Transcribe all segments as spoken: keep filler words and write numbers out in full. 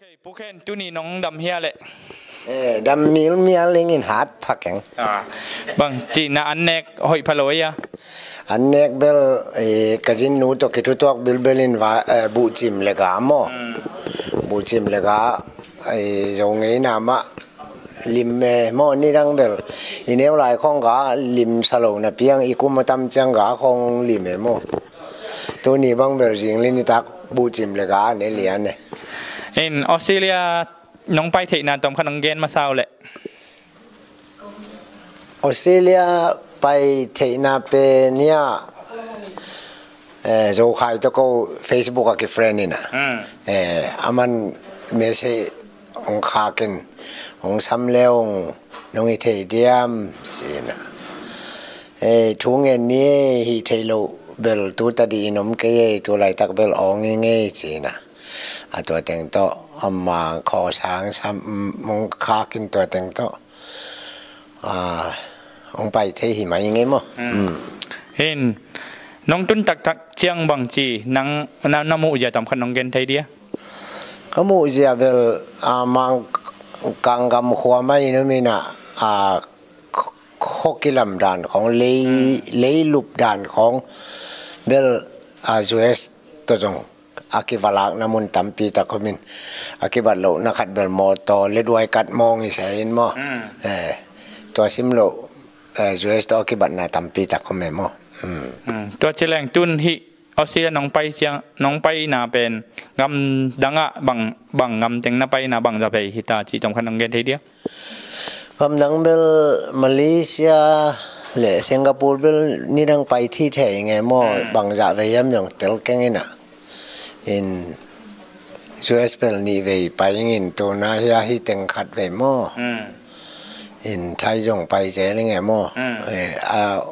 Hei, Pu Khen, tuni nong dam hia le? Eh, dam mialmial ing in, hat pha keng. Ah, bang ci na an nek hoih pha lo ia? An nek bel, eh, ka zin nu tawh kithutuak bilbel in va, eh, buhcim le ga maw. Hmm. Buhcim le ga, eh, Zo ngeina mah lim e maw, nidang bel i neu lai khawng ga lim sa lo napi hang, i kum a tam ciang ga khawng lim e maw. Tuni bang bel zing le nitak buhcim le ga ne lian e. In Australia nong pai theihna tawm khat nong gen masa uh le? Australia pai theihna pen ia, eh, Zo Khai tawh ko Facebook a kifriend ina. Hmm. Eh, aman message hong khak in, hong sam le hong, nong i thei diam, ci ina. Eh, thu ngen ni e, hih theih loh bel tu tadi in om kei e, tu laitak bel awng ing e, ci ina. A tua teng tawh, ama khawsang sam, mm, hong khak in tua teng tawh, ah, hong pai thei hi mai ing e maw. Hmm. Hmm. Hin, nong tun taktak ciang bang ci, nang, na, na muh zia tawm khat nong gen thei dia? Ka muh zia bel, ah, Mangkang gam khua mah in om ina, ah, kh-, khuakilam dan khawng, lei, hmm, lei lup dan khawng bel, ah, U S tawh zong a kivalakna mun tampi tak om in, a kibat lohna khat bel mawtaw le duai kat mawng i sa in maw. Hmm. Eh, tua sim loh, eh, U S tawh a kibatna tampi tak om e maw. Hmm. Hmm. Tua ci leng tun hih Australia nong pai ciang, nong paina pen gam dangah bang, bang gam teng na paina, bang zavei hita cih tawm khat nong gen thei dia? Gam dang bel Malaysia le Singapore bel nidang pai thei thei ing e maw, hmm, bang zavei hiam zong tel keng ina. In U S bel nih vei pai ing in, tuna hia hih teng khat vei maw. Hmm. In Thai zong pai zel ing e maw. Hmm. Eh, a,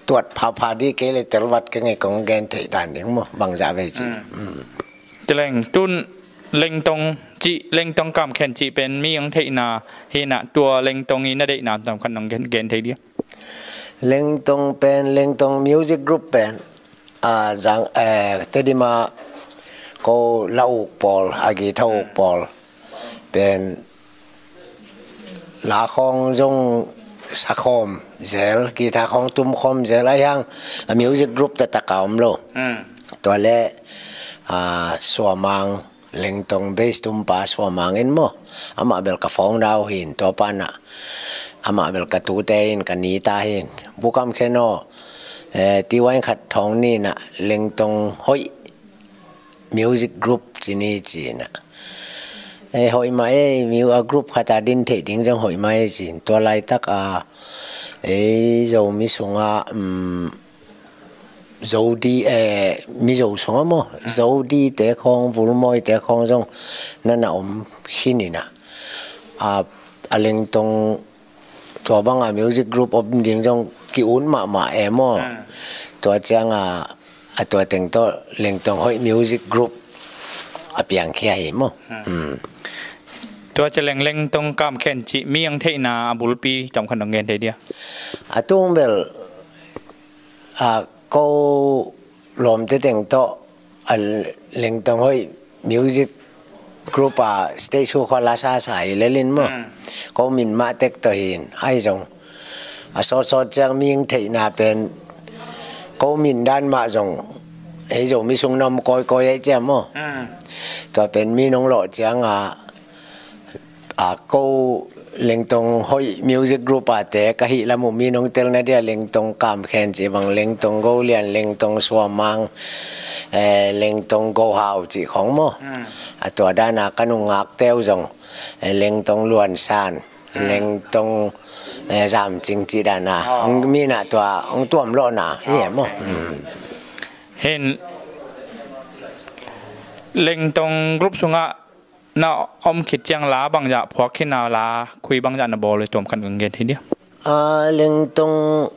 tuat phapha dih kei le tel vat keng e, kong gen theih dan ding maw, bang zavei ci. Hmm. Hmm. Ci leng tun Lengtong cih, Lengtong Kam Khen cih pen mi hong theihna hi na, tua Lengtong i na deihna tawm khat nong gen, gen thei dia? Lengtong pen, Lengtong music group pen, ah, zang, eh, Tedim a ko la uk pawl, a guitar uk pawl pen la khawng zong sa khawm zel, guitar khawng tum khawm zel, ahi hang a music group taktak a om lo. Hmm. Tua le, ah, Suamang, Lengtong bass tumpa Suamang in maw, amah bel ka founder hi in, tua pa na, amah bel ka tute in, ka nita hi in. Pu Kam Khen aw, eh, tiwain khat thawng ni na, Lengtong hoih music group ci ni ci na. Eh, hoih mah e, mu-, a group khat a din theih ding zong hoih mah e ci in. Tua laitak a, eh, Zomi sungah, um, Zodi, eh, Mizo sungah maw, Zodi te khawng, Vulmawi te khawng zong na na om khin ina. A, a Lengtong tua banga music group om ding zong ki-ut mahmah e maw. Hmm. Tua cianga, a tua teng tawh Lengtong hoih music group a piangkhia hi maw. Hmm. Hmm. Tua ci leng Lengtong Kam Khen cih mi hong theihna a bulpi tawm khat nong gen thei dia? A tung bel, a, ko lawmte teng tawh, a, Lengtong hoih music group a stage show khua la sasa hi lel in maw. Hmm. Ko min mah tek tawh hi in, ahi zong a sawtsawt ciang mi hong theihna pen ko min dan mah zong, ei Zomi sung na om kawikawi ahi ciang maw. Hmm. Tua pen mi nong lawh cianga, a, ko Lengtong hoih music group a te ka hih lam uh mi nong telna dia, Lengtong Kam Khen ci bang, Lengtong Go Lian, Lengtong Suamang, eh, Lengtong Go Hau ci khawng maw. Hmm. A tua dana ka nungak teu zong, eh, Lengtong Luan San, hmm, Lengtong, eh, Zam Cing ci dana. Oh. Hong mi na tua, hong tuam lawhna hi e maw. Okay. Hmm. Hin Lengtong group sungah na om khit ciang la bangzah phuak khin a, la khui bangzah na bawl uh, tuam khat kong gen thei dia? A, Lengtong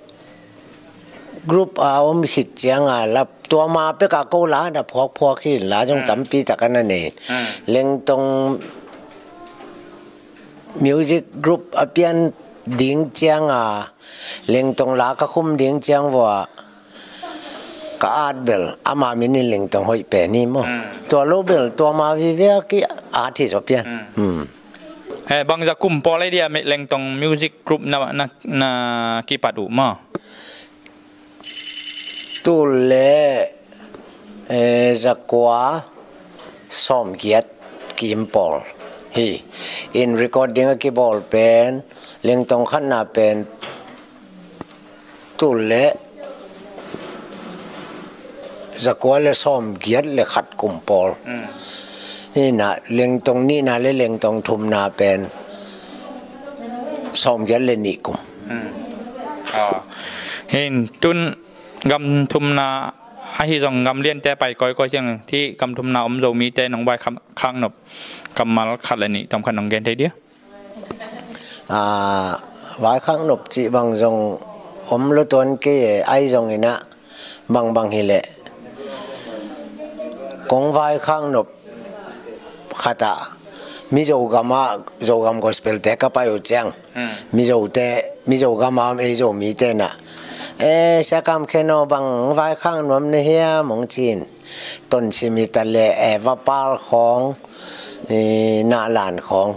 group a om khit ciang a la, tua ma pek a ko la na phuak phuak hi, la zong, hmm, tampi tak a na nei. Hmm. Lengtong music group a pian ding ciang a, Lengtong la ka khum ding ciang vua, ka at bel ama min in Lengtong hoih pen hi maw. Hmm. Tua lo bel tua ma vive a ki art hi zaw pian. Hmm. Eh, bangza kum pawl ai dia Lengtong Music Group na, na, na kipat uh maw? Tul le, eh, zakua sawmgiat kim pawl hi. In recording a kibawl pen Lengtong khatna pen tul le zakua le sawmgiat le khat kum pawl. Mm. Hina Lengtong nihna le Lengtong thumna pen sawmgiat le nih kum. Mm. Ah. Hin tun gam thumna ahi zong gam liante pai kawikawi ciang, hih gam thumna om Zomite nong vaikhak nop kammal khat le nih tawm khat nong gen thei dia? Ah, vaikhak nop cih bang zong om lo tuan kei e, ai zong inah bangbang hileh kong vaikhak nop khatah Mizo gamah Zogam Gospel te ka pai uh ciang, hmm, Mizote, Mizo gamah om ei Zomite nah, eh, Sia Kam Khen aw, bang vaikhak nuam na hiam hong ci-in, Tonsim hi ta leh, eh, Vapal khawng, eh, Nahlan khawng,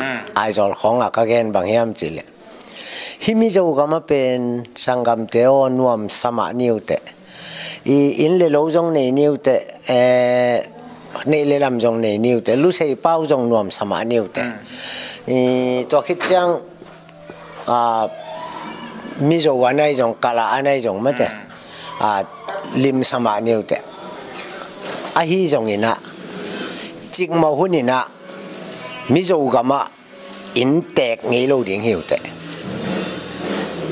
hmm, Aizawl khawng a ka gen bang hiam cih leh, hih Mizo gamah pen sanggamte aw, nuamsa mah ni uh teh. I inn le lo zong nei ni uh teh, eh, neih le lam zong nei ni uh teh, lusei pau zong nuamsa mah ni uh teh. Mm. I tua khit ciang, ah, Mizo a nai zong, Kala a nai zong mate, mm, ah, limsa mah ni uh teh. Ahi zong inah, cikmah hun inah Mizo gamah inntek ngei lo ding hi uh teh.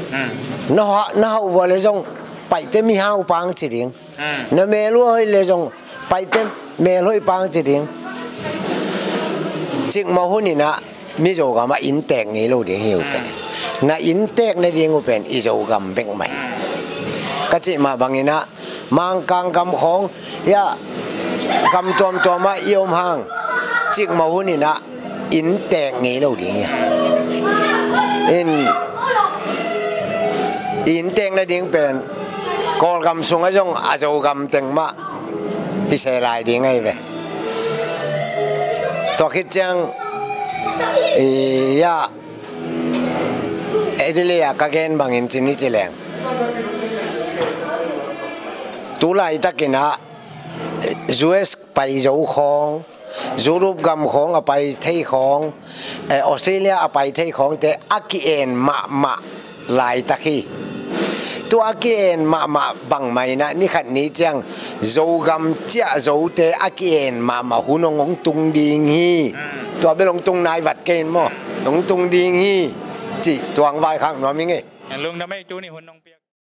Hmm. Na ha-, na hauh vua le zong Paite mihau pang ci ding. Hmm. Na mel uh hoih le zong Paite melhoih pang ci ding. Cikmah hun inah Mizo gamah inntek ngei lo ding hi uh teh. Hmm. Na inntek nading uh pen i Zogam bek mah hi. Hmm. Ka cih mah bang inah Mangkang gam khawng, ya, gam tuamtuam ah i om hang, cikmah hun inah inntek ngei lo ding hi. In, inntek nading pen Kawlgam sungah zong a Zogam teng mah hi se lai ding ahi ve. Tua khit ciang, i, ya, Adelaide ah ka gen bangin ci ni ci leng, tu laitakin ah U S pai zo khawng, Europe gam khawng a pai thei khawng, eh, Australia a pai thei khawngte a ki-en mahmah laitak hi. Tua a ki-en mahmah bangmah inah ni khat ni ciang Zogam ciah zote a ki-en mahmah hun hong, hong tung ding hi. Tua bel hong tung nai vat kei in maw, hong tung ding hi cih tua hong vaikhak nuam ing ei. Lungdam ei, tuni hun nong piak.